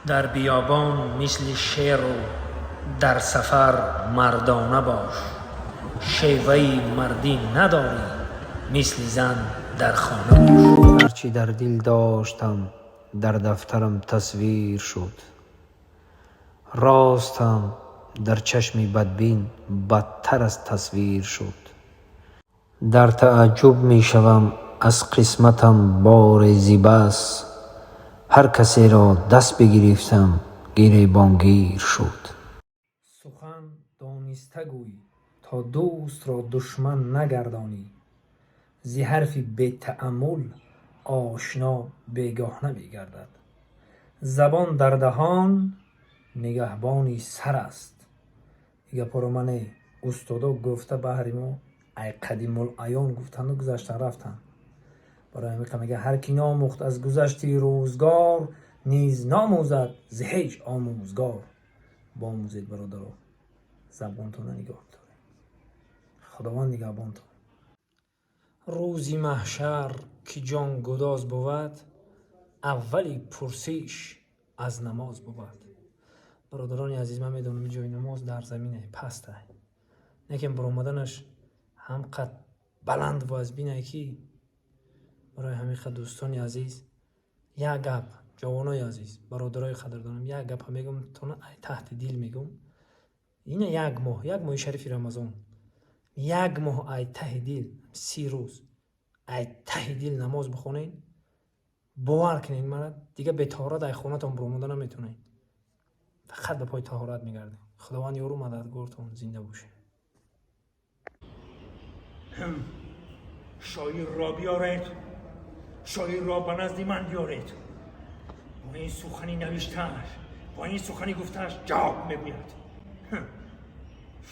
Дар биёбон мисли шеру дар сафар мардона бош, шеваи мардӣ надорӣ, мисли зан дар хона бош. Ҳарчи дар дил доштам, дар дафтарам тасвир шуд. Ростам дар чашми бадбин бадтар аз тасвир шуд. Дар тааҷҷуб мешавам аз қисматам боре зибас, ҳар касеро даст бигирифтам, гиребонгир шуд. Сухан дониста гӯй, то дӯстро душман нагардонӣ. Зи ҳарфи бетааммул ошно бегона мегардад. Забон дар даҳон нигаҳбони сар аст. Ин гапҳоро мане устодо гуфта, баҳри мо ай қадимулайём гуфтанду гузаштан рафтанд. Барои ҳамин мега: ҳар ки номӯхт аз гузашти рӯзгор, низ номӯзад зи ҳеҷ омӯзгор. Бомӯзед, бародаро, забонтонро нигоҳ доред, Худованд нигаҳбонтон. Рӯзи маҳшар ки ҷон гудоз бувад, аввали пурсиш аз намоз бувад. Бародарони азиз, ман медонам, ҷои намоз дар замине пастай, лекин баромаданаш ҳам қад баланд вазбинае, ки барои ҳамин қад, дӯстони азиз, як гап, ҷавонои азиз, бародарои қадрдонам, як гапа мегӯм тона, ай таҳти дил мегӯм. Ина як моҳ, як моҳи шарифи Рамазон, як моҳ ай таҳи дил, 30 рӯз ай таҳи дил намоз бихонед, бовар кунед мара, дига бетаҳорат ай хонатон баромада наметавонед, фақат ба пои таҳорат мегардед. Худованд ёру мададгортон, зинда бошед. Шоирро биёред, шоирро ба назди ман биёред. Бо ин сухани навиштааш, бо ин сухани гуфтааш ҷавоб мегӯяд.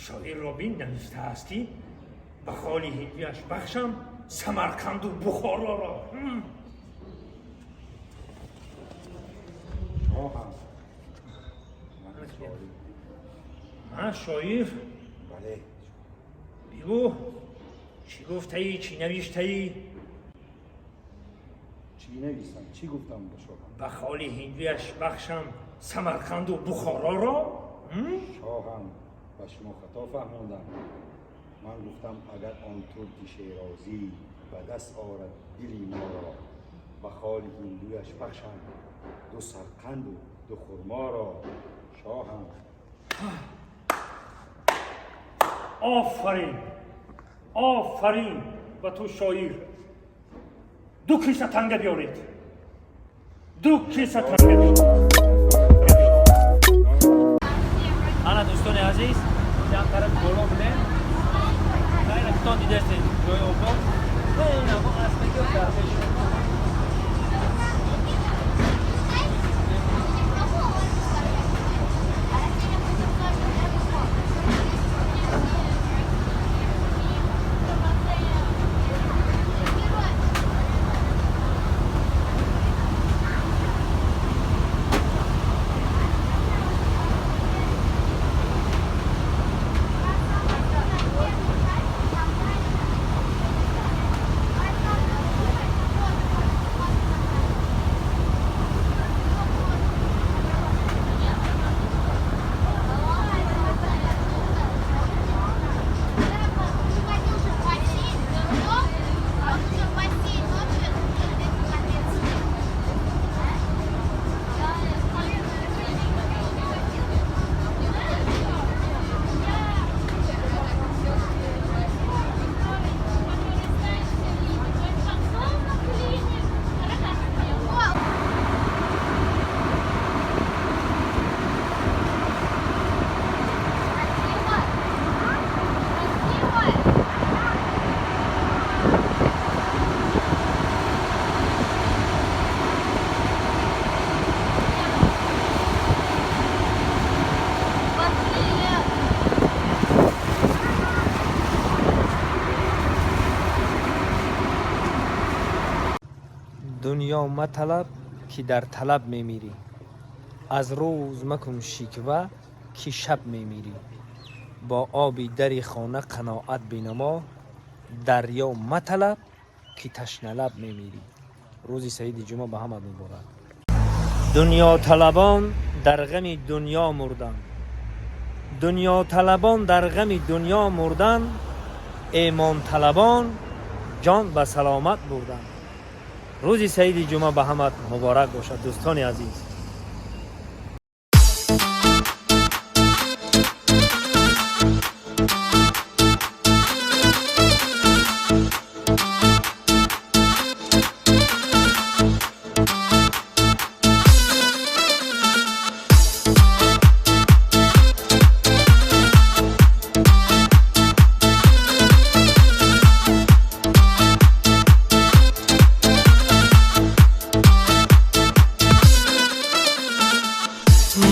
Шоирро бин, навиштааст, ки ба холи ҳиндуяш бахшам Самарқанду Бухороро. Шоҳам, ман шоир. Ман шоир. Бале. Бигӯ, чӣ гуфтаӣ, чӣ навиштаӣ? Чӣ нависам, чӣ гуфтам ба шоҳам? Ба холи ҳиндуяш бахшам Самарқанду Бухороро. Шоҳам, ба шумо хато фаҳмондам. Ман гуфтам, агар он турки шерозӣ ба даст орад дили моро, ба холи ҳиндуяш бахшам ду сарқанду ду хурморо, шоҳам. Офарин, офарин ба ту, шоир. Ду киса танга биёред, ду киса танга биёред. Ана, дӯстони азиз, ҷам тараф боло будем. Хайра, китон дидастед, ҷои обод. Ин аспеки дар пеш. Дунё маталаб, ки дар талаб мемирӣ. Аз рӯз макун шиква, ки шаб мемирӣ. Бо оби дари хона қаноат бинамо, дарё маталаб, ки ташналаб мемирӣ. Рӯзи саиди ҷумъа ба ҳама муборак. Дунёталабон. Дар ғами дунё мурданд, дунёталабон дар ғами дунё мурданд, эмонталабон ҷон ба саломат бурданд. Рӯзи саиди ҷумъа ба ҳамат муборак бошад, дӯстони азиз.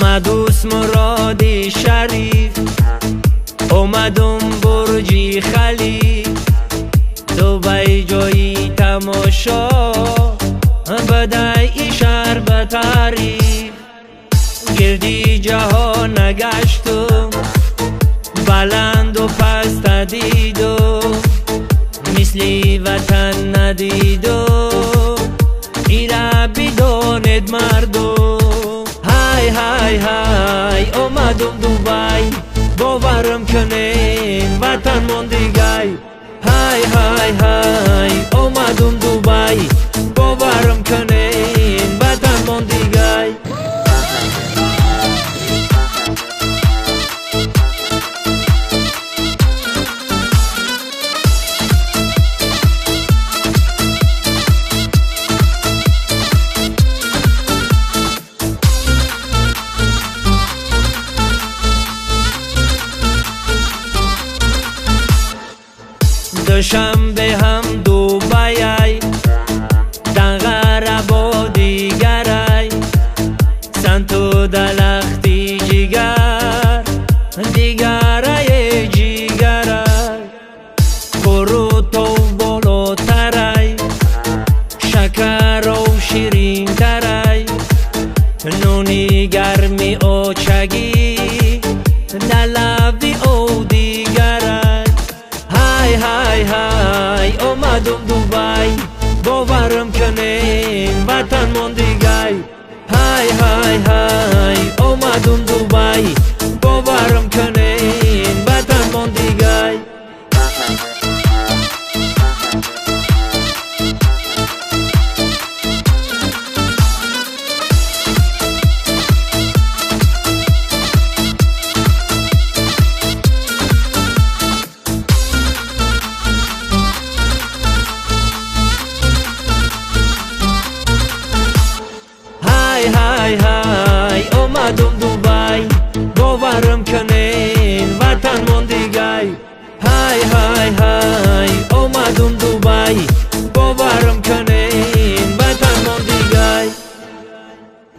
مدوس مرادی شریف اومدم برجی خلیف دبی جایی تماشا بدای شهر به تعریف گردی جهان نگشتم بلند و پست دیدم مثلی وطن ندیدم ایره بداند مردم. های های های اومدم دوبای باورم کنین وطن موندیگای. های های های اومدم دوبای باورم کنین وطن موندیگای. دوشنبه هم دوبای دنغره با دیگرای سنتو دلختی جیگر دیگرای جیگرای خروتو بالاترای شکر و شیرین ترای نونی گرمی اوچگی دلوی او دیگرای. های های های اومدم دوبای باورم کنین وطن موندیگای. های های های اومدم دوبای باورم کنین وطن موندیگای. های های اومدم دوبای باورم کنین وطن موندیگای. های های های اومدم دوبای باورم کنین.